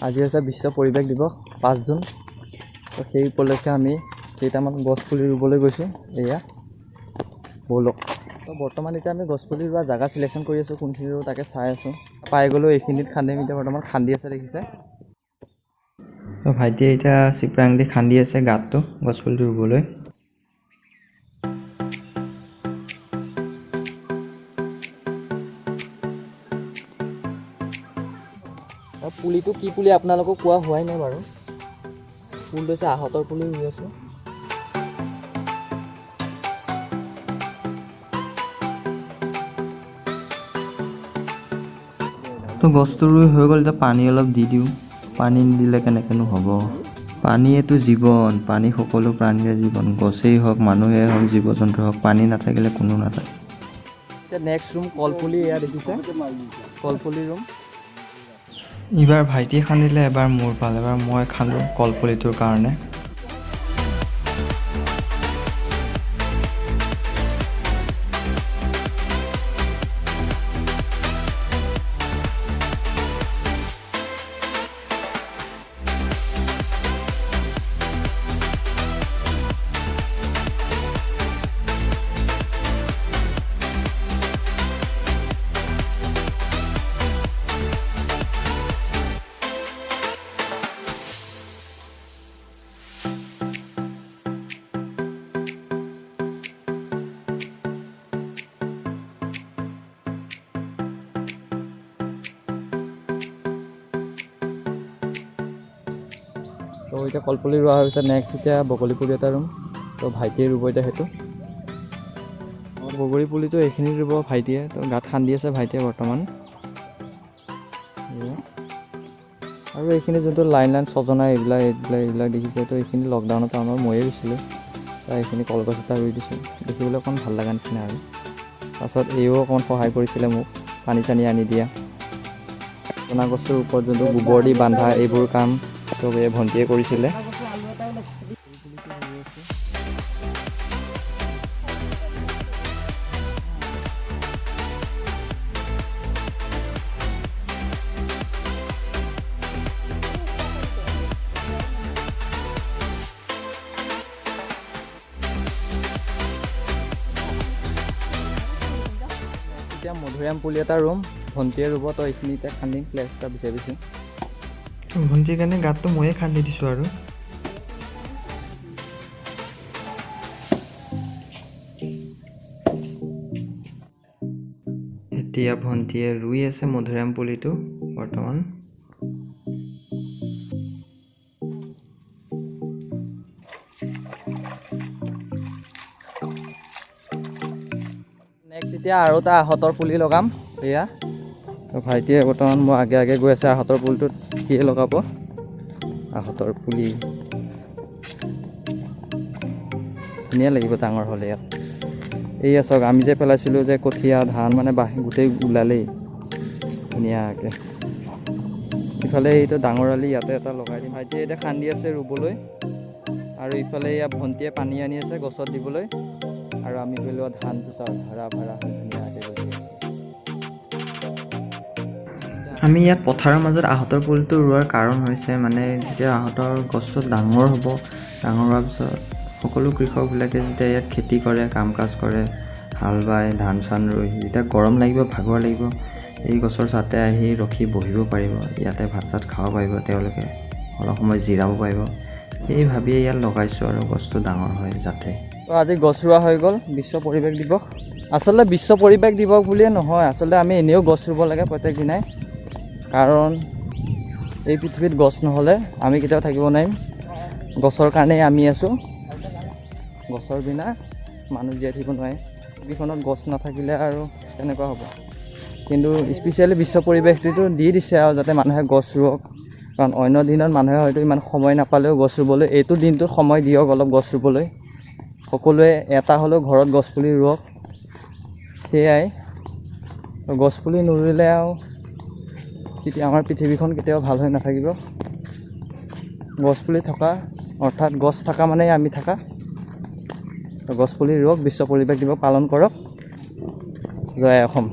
আজি হৈছে বিশ্ব পৰিৱেশ দিৱস 5 জুন। তো সেই উপলক্ষে আমি কেইটামান গছপুলি ৰুবলৈ গৈছোঁ। এয়া ব'লক। তো বৰ্তমান এতিয়া আমি গছপুলি ৰোৱা জেগা চিলেকশ্যন কৰি আছোঁ, কোনখিনি ৰোওঁ তাকে চাই আছোঁ। পাই গ'লোঁ এইখিনিত খান্দিম। এতিয়া বৰ্তমান খান্দি আছে দেখিছে। তো ভাইটিয়ে এতিয়া চিপৰাং দি খান্দি আছে গাঁতটো গছপুলিটো ৰুবলৈ। পুলিটো কি পুলি আপোনালোকক কোৱা হোৱাই নাই বাৰু। ফুলটো হৈছে আহঁতৰ পুলি ৰুই আছোঁ। তো গছটো ৰুই হৈ গ'ল, এতিয়া পানী অলপ দি দিওঁ। পানী নিদিলে কেনেকৈনো হ'ব? পানীয়েতো জীৱন, পানী সকলো প্ৰাণীৰে জীৱন, গছেই হওক মানুহেই হওক জীৱ জন্তু হওক, পানী নাথাকিলে কোনো নাথাকে। এতিয়া নেক্সট ৰুম কলপুলি, এয়া দেখিছে কলপুলি ৰুম। এইবাৰ ভাইটিয়ে খান্দিলে, এবাৰ মোৰ পাল, এবাৰ মই খান্দো কলপুলিটোৰ কাৰণে। তো এতিয়া কলপুলি ৰোৱা হৈছে। নেক্সট এতিয়া বগলী পুলি এটা ৰুম। তো ভাইটিয়ে ৰুব এতিয়া সেইটো। বগৰী পুলিটো এইখিনি ৰুব ভাইটিয়ে। তো গাঁত খান্দি আছে ভাইটিয়ে বৰ্তমান। আৰু এইখিনি যোনটো লাইন লাইন ছজনা এইবিলাক এইবিলাক এইবিলাক দেখিছে, তো এইখিনি লকডাউনত আমাৰ ময়ে ৰুইছিলোঁ। তো এইখিনি কলগছ এটা ৰুই দিছোঁ, দেখিবলৈ অকণ ভাল লগা নিচিনা। আৰু তাৰপাছত এইও অকণমান সহায় কৰিছিলে মোক, পানী চানী আনি দিয়া। ছজনা গছটোৰ ওপৰত যোনটো গোবৰ দি বান্ধা এইবোৰ কাম চব এই ভণ্টিয়ে কৰিছিলে। এতিয়া মধুৰিআম পুলি এটা ৰুম, ভণ্টিয়ে ৰুব। তো এইখিনি এতিয়া খান্দিম, প্লেচ এটা বিচাৰি। ভণ্টিৰ কাৰণে গাঁতটো ময়ে খান্দি দিছোঁ আৰু। এতিয়া ভণ্টিয়ে ৰুই আছে মধুৰিআম পুলিটো বৰ্তমান। নেক্সট এতিয়া আৰু এটা আহঁতৰ পুলি লগাম। এয়া ভাইটিয়ে বৰ্তমান মোৰ আগে আগে গৈ আছে। আহঁতৰ পুলিটোত সিয়ে লগাব আহঁতৰ পুলি। ধুনীয়া লাগিব ডাঙৰ হ'লে ইয়াত। এইয়া চাওক, আমি যে পেলাইছিলোঁ যে কঠীয়া ধান মানে গোটেই ওলালেই ধুনীয়াকৈ। ইফালে এইটো ডাঙৰ আলি ইয়াতে এটা লগাই দিম। ভাইটিয়ে এতিয়া খান্দি আছে ৰুবলৈ। আৰু ইফালে এয়া ভণ্টিয়ে পানী আনি আছে গছত দিবলৈ। আৰু আমি পেলোৱা ধানটো চাওক হাৰা ভাৰা হৈ ধুনীয়াকৈ গজি আছে। আমি ইয়াত পথাৰৰ মাজত আহঁতৰ পুলিটো ৰোৱাৰ কাৰণ হৈছে মানে যেতিয়া আহঁতৰ গছটো ডাঙৰ হ'ব, ডাঙৰ হোৱাৰ পিছত সকলো কৃষকবিলাকে যেতিয়া ইয়াত খেতি কৰে, কাম কাজ কৰে, হাল বায়, ধান চান ৰুই, যেতিয়া গৰম লাগিব, ভাগৰ লাগিব, এই গছৰ ছাঁতে আহি ৰখি বহিব পাৰিব, ইয়াতে ভাত চাত খাব পাৰিব, তেওঁলোকে অলপ সময় জিৰাব পাৰিব। এই ভাবিয়ে ইয়াত লগাইছোঁ আৰু গছটো ডাঙৰ হয় যাতে। তো আজি গছ ৰোৱা হৈ গ'ল। বিশ্ব পৰিৱেশ দিৱস আচলতে বিশ্ব পৰিৱেশ দিৱস বুলিয়ে নহয়, আচলতে আমি এনেও গছ ৰুব লাগে প্ৰত্যেক দিনাই। কাৰণ এই পৃথিৱীত গছ নহ'লে আমি কেতিয়াও থাকিব নোৱাৰিম। গছৰ কাৰণেই আমি আছোঁ। গছৰ বিনা মানুহ জীয়াই থাকিব নোৱাৰে। পৃথিৱীখনত গছ নাথাকিলে আৰু কেনেকুৱা হ'ব? কিন্তু স্পেচিয়েলি বিশ্ব পৰিৱেশটোতো দি দিছে আৰু যাতে মানুহে গছ ৰুৱক। কাৰণ অন্য দিনত মানুহে হয়তো ইমান সময় নাপালেও গছ ৰুবলৈ এইটো দিনটোত সময় দিয়ক অলপ গছ ৰুবলৈ। সকলোৱে এটা হ'লেও ঘৰত গছপুলি ৰুৱক। সেয়াই, গছপুলি নুৰুলে আৰু তেতিয়া আমাৰ পৃথিৱীখন কেতিয়াও ভাল হৈ নাথাকিব। গছপুলি থকা অৰ্থাৎ গছ থকা মানেই আমি থকা। গছপুলি ৰুৱক, বিশ্ব পৰিৱেশ দিৱস পালন কৰক। জয় অসম।